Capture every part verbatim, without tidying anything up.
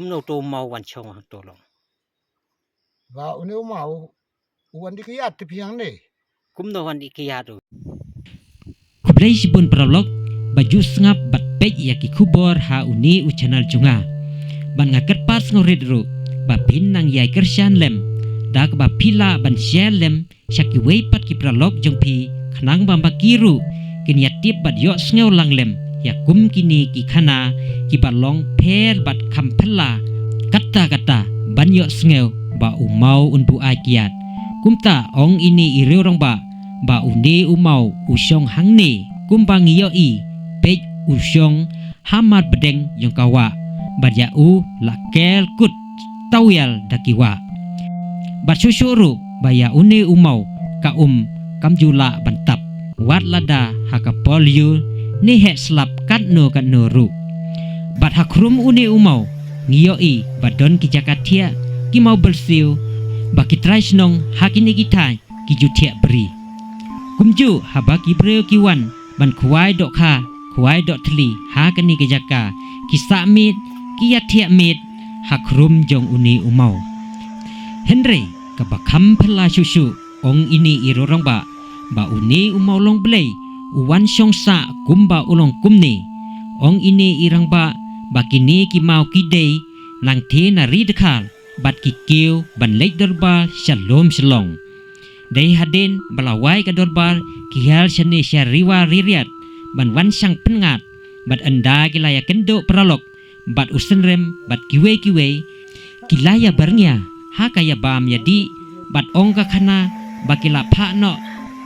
Kumno to u maw wan shong hangto long? Ba une u maw u wan dih kiad te phi hangne. Kumno wan dih kiad u? Khublei shibun paralok ba ju sngap bad peit ïa ki khubor ha une u channel jong nga. Bad nga kyrpad sngewrit ruh ba phin nang ïai kyrshan lem da kaba phi lah ban share lem sha kiwei pat ki paralok jong phi, khnang ba ma ki ruh kin ïa tip bad ïohsngew lang lem ïa kum kine ki khana kiba long pher bad kham phylla. Katta katta ban ïohsngew ba u maw un buaid kiad. Kumta ong ine i riew rangbah ba une u maw u shong hangne kumba ngi ïohi, peit u shong ha mar bdeng jong ka wah bad ïa u la kel kut tawial da ki wah. Bad shuh shuh ruh ba ïa une u maw ka um kam ju lah ban tap, wat lada ha ka por lyiur ne heh slap katno katno ruh. Bad ha khrum une u maw ngi ïohi ba don ki jaka thiah ki maw byrsiew ba ki trai shnong ha kine ki thaiñ ki ju thiah bri. Kumjuh haba ki briew ki wan ban khwai dohkha khwai dohthli ha kane ka jaka, ki sah miet, ki ïa thiah miet ha khrum jong une u maw. Hynrei kaba kham phylla shuh shuh, ong ine i riew rangbah ba une u maw long blei u wan shong sah kumba u long kumne. Ong ine i rangbah ba kine ki maw ki dei nangthie na Ri Dkhar bad ki kiew ban leit dorbar sha lum Shillong. Dei hadien ba la wai ka dorbar ki hiar shane sha Ri War Ri Riat ban wan shang pyngngad, bad ynda ki la ïa kynduh paralok bad u synrem bad kiwei kiwei, ki la ïa byrngia ha ka ïa bam ïa dih bad ong ka khana ba ki la phah noh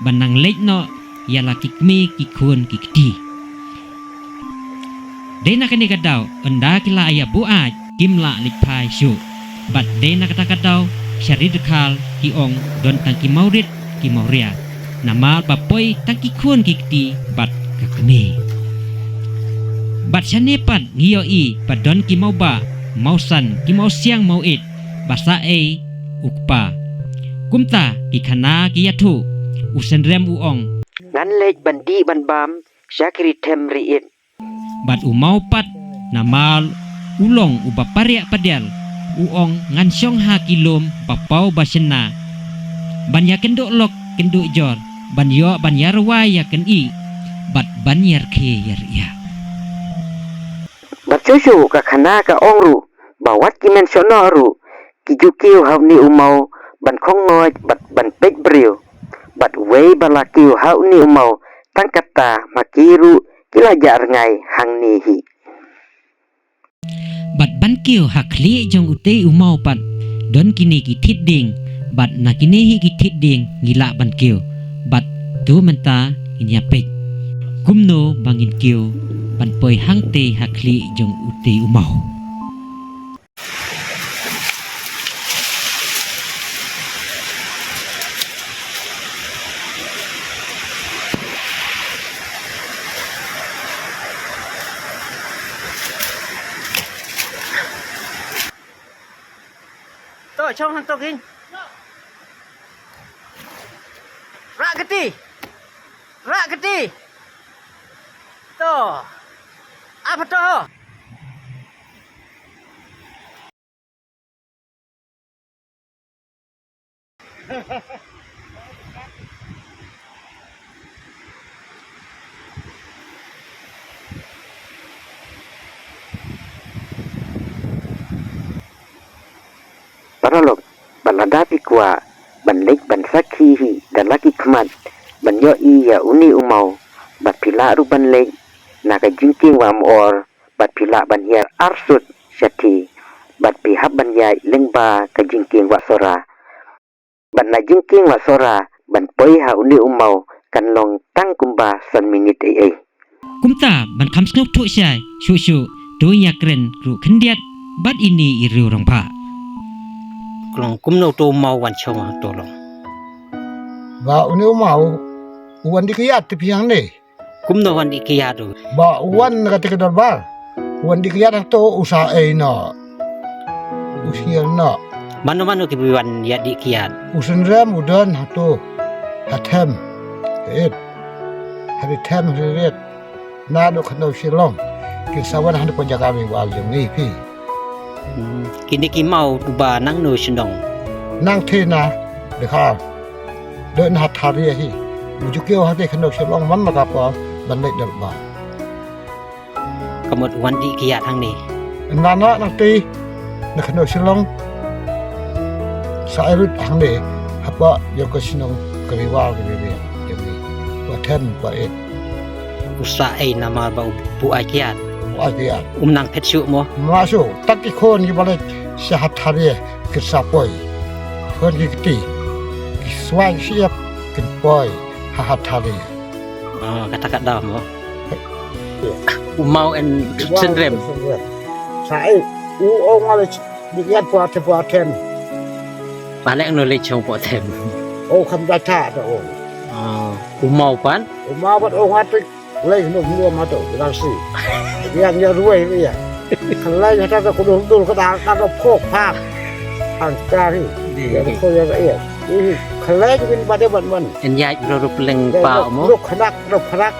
ban nang leit noh ïa la ki kmie ki khun ki kti. Dei na kane ka daw ynda ki la ïa buaid kim lah leit phai shuh. Bad dei na kata ka daw sha Ri Dkhar ki ong don tang ki maw rit ki maw ria, namar ba poi tang ki khun ki kti bad ka kmie. Bad shane pat ngi ïohi ba don ki maw bah maw san, ki maw siang maw ïit ba sah ei u kpa. Kumta ki khana ki ïathuh, u synrem u ong, ngan leit ban dih ban bam sha ki ri them ri ïit. Bad u maw pat namar u long uba pariah padiar, u ong, ngan shong ha ki lum ba paw ba shynna ban ïa kynduh lok kynduh jor, ban ïoh ban ïa rwai ïa kynduh bad ban ïa rkhie ïa riah. Bad shuh shuh ka khana ka ong ruh ba wat ki men shoh noh ruh ki ju kiew ha une u maw ban khong ngoit bad ban peit briew. Bad wei ba la kiew ha une u maw tang kata ma ki ruh ki la jah rngai hangne hi. Bad ban kiew ha khlieh jong utei u maw pat don kine ki thied dieng, bad na kine hi ki thied dieng ngi lah ban kiew. Bad to mynta ngin ïa peit kumno ba ngin kiew ban poi hangtei ha khlieh jong utei u maw. To, shong hangto keiñ. Rah kti. Rah kti. To. Ap to. Paralok, bad lada phi kwah ban leit ban sakhi hi da la ki khmat ban ïohi ïa une u maw, bad phi lah ruh ban leit na ka jingkieng Wah Myor, bad phi lah ban hiar arsut shathie, bad phi hap ban ïaid lyngba ka jingkieng Wah Sora. Bad na jingkieng Wah Sora ban poi ha une u maw kan long tang kumba san minit ei ei. Kumta ban kham sngewthuh shai shuh shuh, to ngin ïa kren ruh khyndiat bad ine i riew rangbah. Ka long kumno to u maw wan shong hangto long? Ba une u maw u wan dih kiad te phi hangne. Kumno wan dih kiad u? Ba u wan na kata ka dorbar. U wan dih kiad hangto, u sah ei noh, u sngewsih noh. Mano mano kiba wan ïa dih kiad? U synrem u don hangto ha them, ha ïit, ha ri them ha ri rit. Naduh khyndew Shillong kin sa wan hangne poi jaka ba ïa u al jong ngi phi. Hmm, kine ki maw uba nangno shnong? Nang Thina, Dkhar. Dei na Hathari hi. U ju kiew ha te khyndew shillong man la ka por ban leit dal ba. Ka mut wan dih kiad hangne. Na na nang te na khyndew shillong. Sa irut hangne hapa yo ka shnong Kariwal Kariwal. Jadi, wa then wa et. U sa ei namar ba u bu ai kiad. Bu ai kiad. Um nang phet shuh mo. Ma shuh, tak ki khon ki ba leit sha Hathari ki sa poi. Khon ki kti. Ki swai siap kin poi ha Hathari. Ah, kata ka dam mo. U maw en sendrem. Sa ei u ong ale di kiad pua te pua ten. Ba lek no leit chong pua ten. O kham da ta da o. Ah, u maw pan? U maw bat o ngat lei no mu ma to lang si. Yang ya ruai ya. Khalai hata ka kudu dul ka da ka da phok phak. Ang kari. Ya ko ya ya. Ih, khalai bin ba de ban ban. En ya ro ro pleng pa mo. Ro khanak ro khanak.